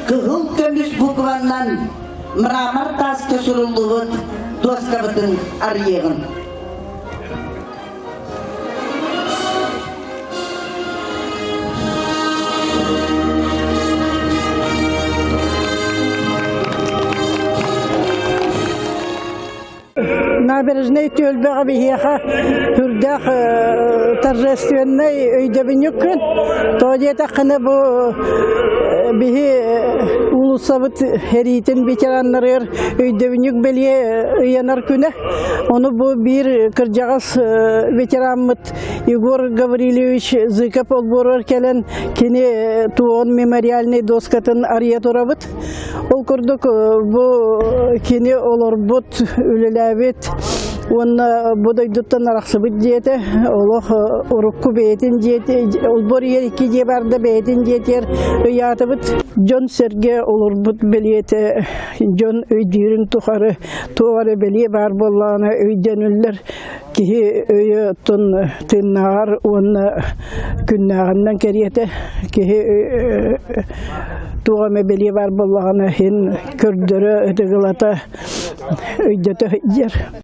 кыһыл көмүс букваннан мрамор тааска суруллубут дуоскабытын арыйыаҕын. Набережнай түөлбэҕэ биһиэхэ үрдээх торжественнай өйдөбүнньүк күн. Тоҕо диэтэххинэ бу биһи уулуссабыт эриитин ветераннарыгар өйдөбүнньүк бэлиэ ыйанар күнэ. Ону бу биир кырдьаҕас ветераммыт Егор Гаврильевич Зыков олбуоругар кэлэн кини туоҕун мемориальнай доскатын арыйа турабыт. Ол курдук бу кини олорбут, үлэлээбит уонна бу дойдуттан арахсыбыт дьиэтэ олох урукку бэйэтин дьиэтэ олбуор ийэр икки дьиэ барда бэйэтин дьиэтигэр ыйаатыбыт. Дьон-сэргэ олорбут бэлиэтэ дьон өйдүүрүн тухары туох эрэ бэлиэ баар буоллаҕына өйдөнүллэр киһи өйө оттон тыыннааҕар уонна күннээҕинэн кэриэтэ киһи туох эмэ бэлиэ баар буоллаҕына иһин көрдөрө ытыгылата өйдөтө сылдьар.